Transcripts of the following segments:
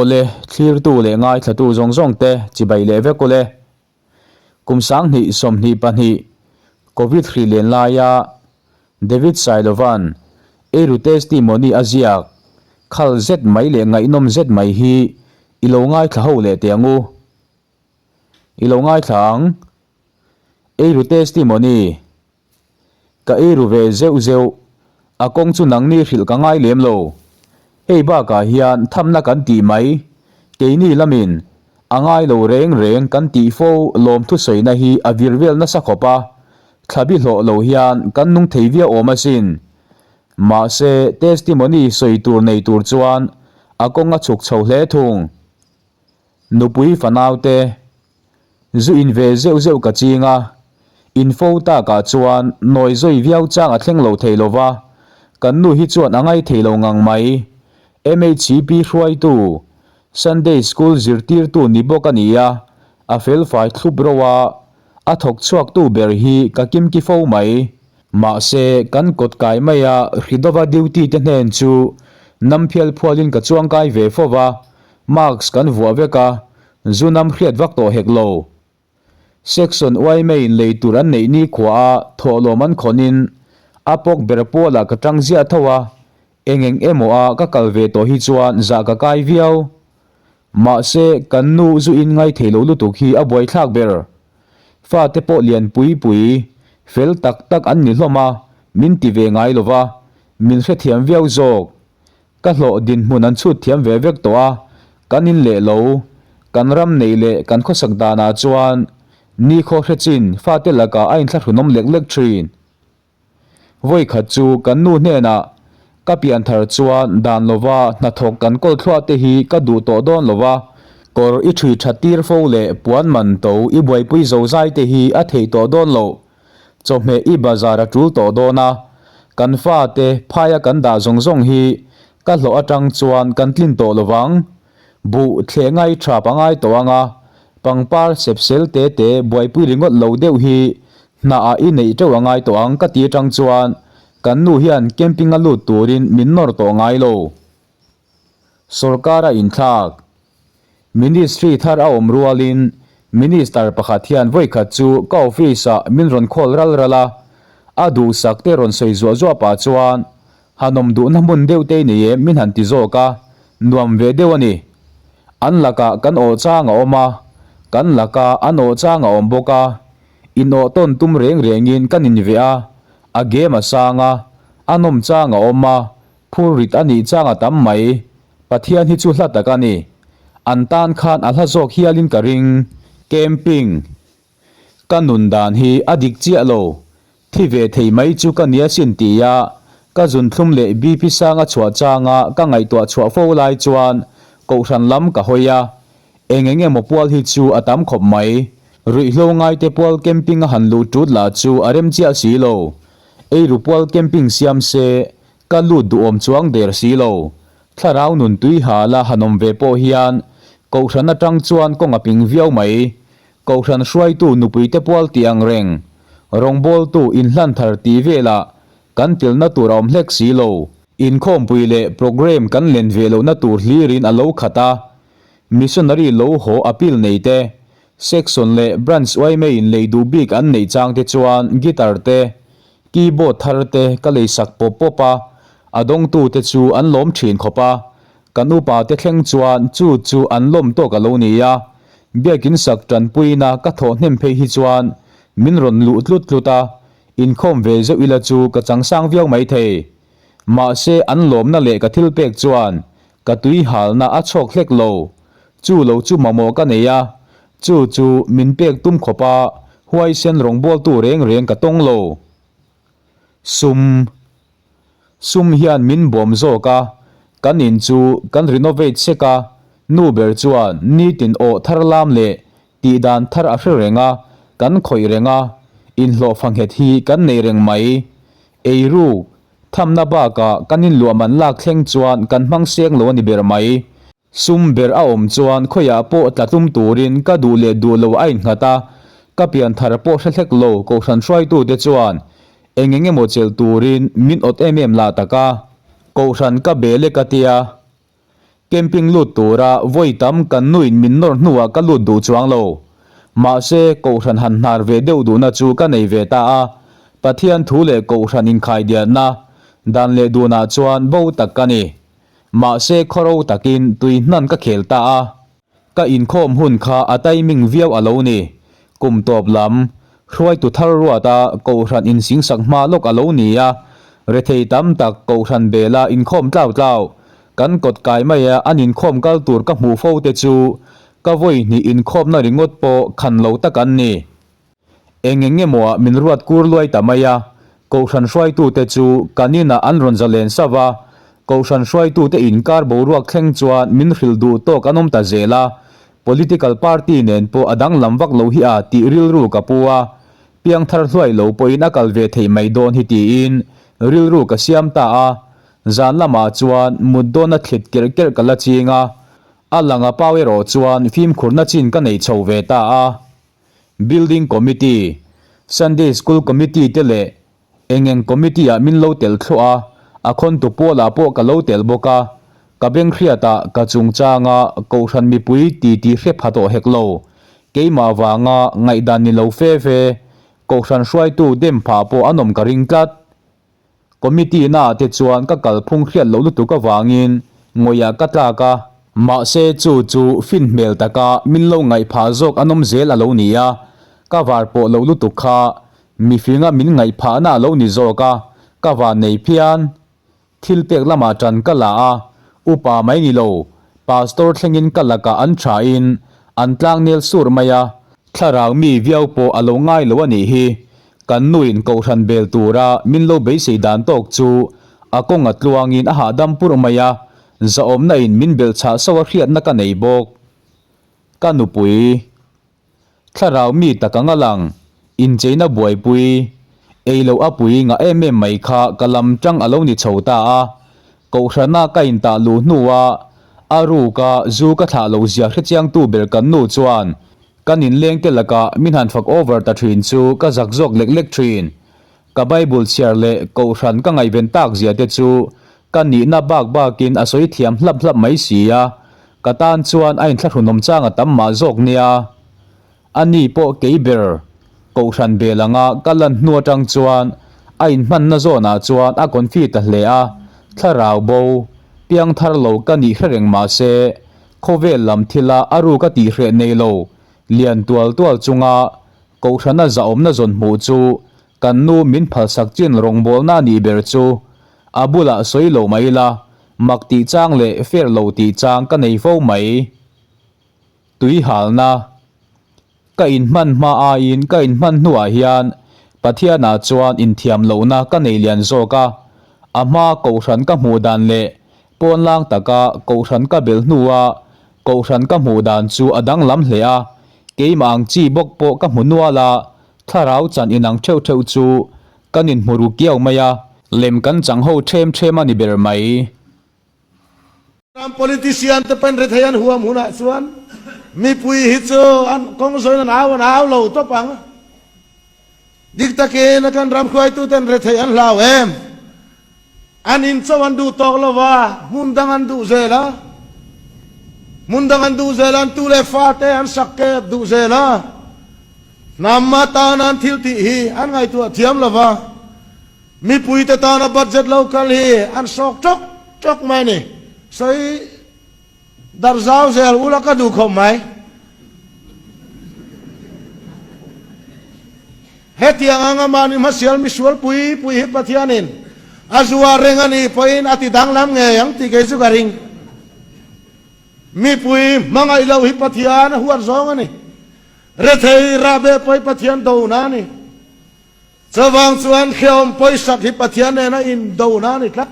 Aw le, thlirtu leh ngaithlatu zawng zawng te chibai leh vek ule. Kum 2022 Covid hri len laia David Sailova'n Eiru Testimony a ziak khal zet mai leh ngaihnawm zet mai hi i lo ngaithla ho leh teh ang u. I lo ngaithla ang. Eiru Testimony. Ka ei ru ve zeuh zeuh, a kawng chu nangni hrilh ka ngai lem lo. Hei bakah hian thamna kan tih mai, keini lamin a ngai lo reng reng kan tih fo lawmthu sawina hi a vir vel nasa khawp a, thlabi hlawh lo hian kan nung thei viau awm asin. Mahse, testimony sawi tur nei tur chuan a kawng a chhuk chho hle thung. Nupui fanaute zu in ve zeuh zeuh ka ching a, in fo takah chuan nawi zawi viau chang a thleng lo thei lo va, kan nu hi chuan a ngai thei lo ngang mai. MHCP hruaitu, Sunday School zirtirtu ni bawk a ni a, a felfai thlup ro a, a thawk chhuaktu ber hi ka kimki fo mai. Mahse, kan kawt kai maia Hridova duty te hnen chu Namphial phualin ka chuangkai ve fo va, Mask kan vuah vek a, zu nam hriat vak tawh hek lo. Section YMA-in lei tur an neih ni khua a thawhlawm an khawnin a pawk ber pualah ka tang ziah tho a, eng eng emaw a ka kal ve tawh hi chuan zah ka kai viau. Mahse, kan nu zu in ngai thei lo lutuk hi a buaithlak ber. Fate pawh lian pui pui, fel tak tak an ni hlawm a, min ti ve ngai lo va, min hrethiam viau zawk. Ka hlawh dinhmun an chhut thiam ve vek tawh a, kan in leh lo, kan ram neih leh kan khawsak danah chuan nikhaw hre chin fate lakah a inthlahrunawm lek lek thin. Vawi khat chu kan nu hnenah ka pian thar chuan dan lova hnathawk kan kawl thluah te hi ka duh tawh dawn lova, kawr i ṭhui ṭhat tir fo leh puan man to i buaipui zo zai te hi a theih tawh dawn loh. Chawhmeh i bazar a tul tawh dawn a, kan fate phaia kan dah zawng zawng hi ka hlawh atang chuan kan tlin tawh lo vang. Buh thleh ngai tha pangai tawh ang a, pangpar sepsel te te buaipui ringawt lo deuh hi hnaah i neih teuh a ngai tawh ang ka ti atang chuan kan nu hian camping a lut turin min nawr tawh ngai lo. Sorkar a inthlak. Ministry thar a awm rualin Minister pakhat hian vawikhat chu ka office-ah min rawn call ral ral a, a duhsak te rawn sawi zuah zuah pah chuan Hanawm duhna hmun deuh te nei em min han ti zawk a, nuam ve deuh a ni. An lakah kan awh chang a awm a, kan laka an awh chang a awm bawk a, inawh tawn tum reng rengin kan inveh a, a game a sang a, a nawm chang a awm a, Phur rit a nih chang a tam mai. Pathian hi chu hla tak a ni. An tan khan a hla zawk hialin ka ring. Camping. Ka nun dan hi a dik chiah lo. Thi ve thei mai chu ka nia sin tia ka zunthlum leh BP sang a chhuah changa ka ngaihtuah chhuah fo lai chuan Kohhran lam ka hawi a. Eng eng emaw pual hi chu a tam khawp mai. Ruihhlo ngaite pual camping a han luh tut lah chu a rem chiah si lo. Eiru pual camping siam se Ka lut duhawm chuang der si lo. Thlarau nun tui ha la han awm ve pawh hian Kohhran atang chuan kawng a ping viau mai. Kohhran hruaitu nupuite pual tih ang reng, rawngbawltu inhlan thar tih velah kan telna tur a awm hlek si lo. Inkhawmpui leh programme kan len ve lohna tur hlirin a lo khat a, missionary lo haw appeal nei te, section leh branch yma in lei duh bik an neih chang te chuan guitar te, Keyboard thar te ka lei sak pawp pawp a, a dawngtu te chu an lawm thin khawp a, kan upa te thleng chuan chu chu an lawm tawk a lo ni a, biakin sak tanpuina ka thawh hnem phei hi chuan min rawn luh tlut tlut a, inkhawm ve zeuh ila chu ka chang sang viau mai thei. Mahse an lawmna leh ka thil pek chuan ka tui halna a chhawk hlek lo, chu lo chu mamawh ka nei a, Chu chu min pek tum khawp a, huaisen rawngbawltu reng reng ka tawng lo. Sum Sum hian min bawm zawk a, kan in chu kan renovate sek a, nu ber chuan nitin awh thar lam leh tihdan thar a hre reng a, kan khawih reng a, inhlawhfa nghet hi kan nei reng mai. Eiruk, thamna bakah kan inluahman lak thleng chuan kan hmang seng lo a ni ber mai. Sum ber a awm chuan khawiah pawh tla tum turin ka duh leh duh lo a innghat a, ka pian thar pawh hre hlek lo Kohhran hruaitute chuan eng eng emaw chelh turin min awt em em lah tak a, Kohhran ka bel e ka tia. Camping lut tura vawi tam kan nuin min nawr hnuah ka lut duh chuang lo. Mahse, Kohhran han hnar ve deuh duhna chu ka nei ve ta a, Pathian thu leh Kohhran inkhaidiatna dan leh dunah chuan bo tak ka ni. Mahse, khawro takin tui hnan ka khel ta a. Ka inkhawm hun kha a timing viau a lo ni. Kum tawp lam, hruaitu thar ruata Kohhran insingsak hma lawk a lo ni a, rethei tam tak Kohhran bela inkhawm tlau tlau, kan kawt kai maia an inkhawm kal tur ka hmuh fo te chu ka vawi hnih inkhawmna ringawt pawh khan lo tak an ni. Eng eng emaw ah min ruat kur luai ta mai a, Kohhran hruaitute chu kan inah an rawn zalen sauh a, Kohhran hruaitute inkar boruak thleng chuan min hrilh duh tawk an awm ta zel a, Political party nen pawh a danglam vak lo hi a tih rilru ka pu a, piangthar hluai lo pawhin a kal ve theih mai dawn hi tiin rilru ka siam ta a, zan lamah chuan mut dawna thlit kerh kerh ka la ching a, a lang a pau erawh chuan fimkhurna chin ka nei chho ve ta a. Building Committee, Sunday School Committee te leh eng eng committee ah min lo tel thluah a, a khawntu pawlah pawh ka lo tel bawk a, ka beng hriatah ka chungchanga Kohhran mipui titi hre pha tawh hek lo, keimah vanga ngaihdan ni lo fe fe, Kohhran hruaitu dem phah pawh an awm ka ring tlat. Committee naah te chuan ka kalphung hriat loh lutuk avangin ngawihah ka tlak a. Mahse chu chu fin hmel taka min lo ngaih phah zawk an awm zel a lo ni a, ka var pawh lo lutuk kha mihringa min ngaih phahna a lo ni zawk a, ka van nei phian. Thil pek lamah ṭan ka la a, upa mai ni lo, Pastor thlengin ka lakah an ṭhain an tlangnel sur mai a, thlarau mi viau pawh a lo ngai lo a nih hi. Kan nuin kohhran bel tura min lo beisei dan tawk chu a kawng a tluangin a hahdam purh mai a, zahawmna in min belh chhah sauh a hriatna ka nei bawk. Ka nupui, thlarau mi tak anga lang, incheina buaipui, ei loh a pui ngah em em mai kha ka lam tang a lo ni chho ta a, kohhrana ka intah luh hnua a ruka zu ka thlah lo zia hrechiangtu ber kan nu chuan Kan inlengte lakah min han fak over ta thin chu ka zak zawk lek lek thin. Ka Bible chhiar leh Kohhran ka ngaihven tak zia te chu ka nihna bak bakin a sawi thiam hlap hlap mai si a, ka tan chuan a inthlahrunawm chang a tam mah zawk nia. A ni pawh kei ber Kohhran bel anga ka lan hnu atang chuan a inhmanna zawnah chuan a confi ta hle a, thlarau bo, piangthar lo ka nih hre reng mah se Khawvel lam thila a ruk a tihhreh nei lo, lian tual tual chunga Kohhrana zahawmna zawn hmuh chu kan nu min phalsak chin rawngbawlna a nih ber chu a bulah sawi lo mai ila, mak tih chang leh fair lo tih chang ka nei fo mai. Tui halna. Ka inhman hma aiin ka inhman hnuah hian Pathianah chuan inthiam lohna ka nei lian zawk a, a hma Kohhran ka hmuh dan leh pawnlang taka Kohhran ka belh hnua Kohhran ka hmuh dan chu a danglam hle a, keimah ang chi bawk pawh ka hmu nual a, thlarau chan inang theuh theuh chu kan inhmu ru kiau mai a, lem kan chang ho them them a ni ber mai. Ram politician te pawn rethei an huam hunah chuan mipui hi chu an kawng zawiin an au an au lo tawp ang. Dik takin a kan ram hruaituten rethei an hlau em? An in chauh an duh tawk lo va, hmun dang an duh zel a. Hmun dang an duh zel a, an tu leh fate an sak ke duh zel a. Hnam atana an thil tih hi an ngaihtuah thiam lo va. Mipuite tana budget lo kal hi an sawk tawk tawk mai a ni. Sawi darh zau zel ula ka duh khawp mai. Hetiang anga mahni hmasial misual pui pui hi Pathianin a zuar reng a nih pawhin a ti danglam ngei ang tih kei chu ka ring. Mipui hmangaih loh hi Pathian a huat zawng a ni. Rethei rahbeh pawh hi Pathian dona a ni. Chuvang chuan hrehawm pawisak hi Pathian nena indona a ni tlat.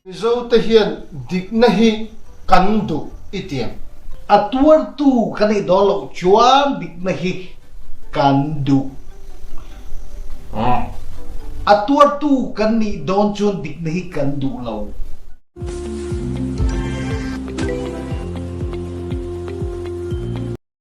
Mizote hian dikna hi kan duh i tiang. A tuartu kan nih dawn loh chuan dikna hi kan duh. A tuartu kan nih dawn chuan dikna hi kan duh lo.